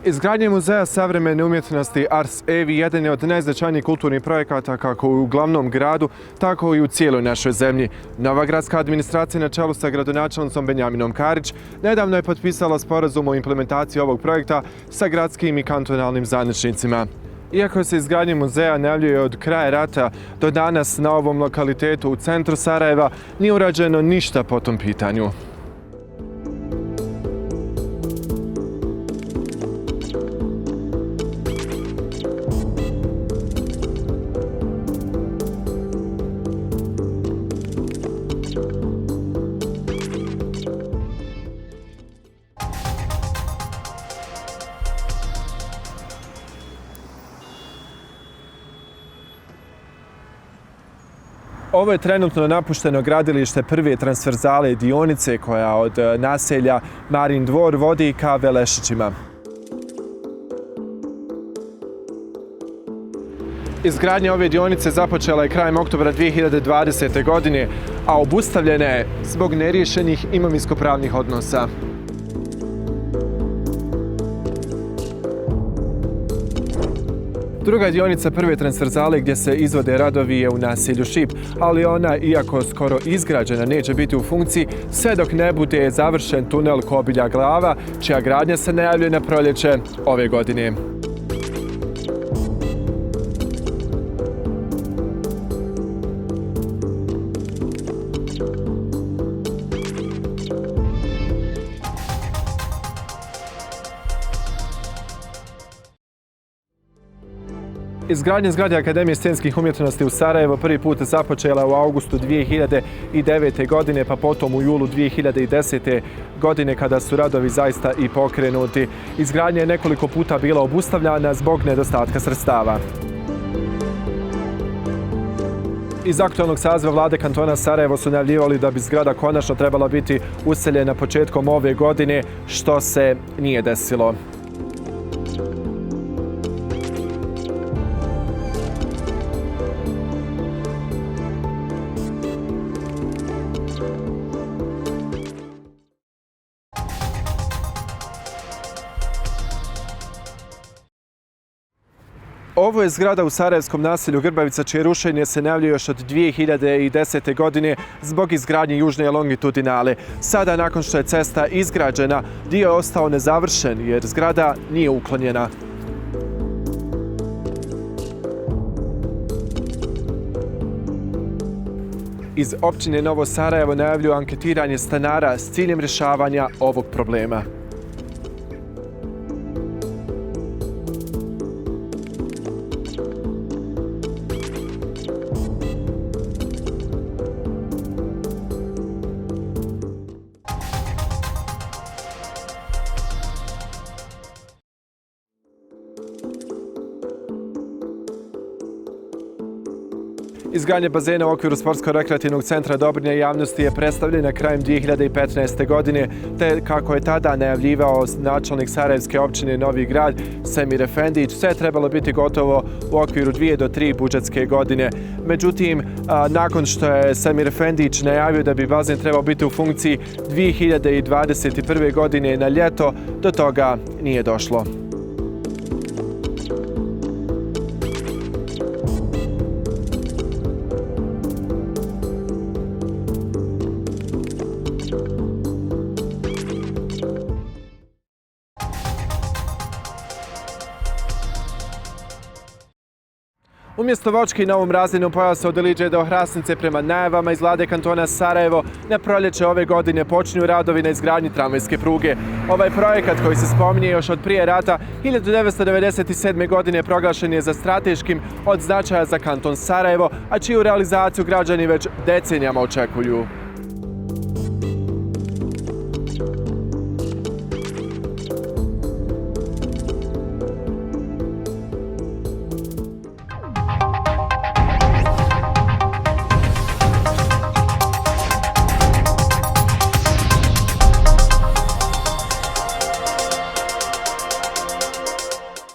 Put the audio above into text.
Izgradnja Muzeja savremene umjetnosti Ars Evi jedan je od najznačajnijih kulturnih projekata kako u glavnom gradu, tako i u cijeloj našoj zemlji. Nova gradska administracija na čelu sa gradonačelnicom Benjaminom Karić nedavno je potpisala sporazum o implementaciji ovog projekta sa gradskim i kantonalnim zvaničnicima. Iako se izgradnja muzeja najavljuje od kraja rata do danas na ovom lokalitetu u centru Sarajeva, nije urađeno ništa po tom pitanju. Ovo je trenutno napušteno gradilište prve transverzale dionice koja od naselja Marin Dvor vodi ka Velešićima. Izgradnja ove dionice započela je krajem oktobra 2020. godine, a obustavljena je zbog neriješenih imovinsko-pravnih odnosa. Druga dionica prve transverzale gdje se izvode radovi je u naselju Šip, ali ona, iako skoro izgrađena, neće biti u funkciji sve dok ne bude završen tunel Kobilja Glava, čija gradnja se najavljuje na proljeće ove godine. Izgradnja zgrade Akademije scenskih umjetnosti u Sarajevu prvi put započela u augustu 2009. godine, pa potom u julu 2010. godine kada su radovi zaista i pokrenuti. Izgradnja je nekoliko puta bila obustavljana zbog nedostatka sredstava. Iz aktualnog saziva vlade kantona Sarajevo su najavljivali da bi zgrada konačno trebala biti useljena početkom ove godine, što se nije desilo. Ovo je zgrada u sarajevskom naselju Grbavica, čije rušenje se najavljuje još od 2010. godine zbog izgradnje južne longitudinale. Sada, nakon što je cesta izgrađena, dio je ostao nezavršen jer zgrada nije uklonjena. Iz općine Novo Sarajevo najavljuju anketiranje stanara s ciljem rješavanja ovog problema. Izgradnja bazena u okviru Sportsko-rekreativnog centra Dobrnja javnosti je predstavljena krajem 2015. godine, te kako je tada najavljivao načelnik Sarajevske općine Novi Grad Semir Efendić, sve je trebalo biti gotovo u okviru 2 do 3 budžetske godine. Međutim, nakon što je Semir Efendić najavio da bi bazen trebao biti u funkciji 2021. godine na ljeto, do toga nije došlo. Umjesto voćke na ovom razrednom pojasu od Iliđe do Hrasnice prema najavama iz vlade kantona Sarajevo, na proljeće ove godine počinju radovi na izgradnji tramvajske pruge. Ovaj projekat koji se spominje još od prije rata 1997. godine proglašen je za strateškim od značaja za kanton Sarajevo, a čiju realizaciju građani već decenijama očekuju.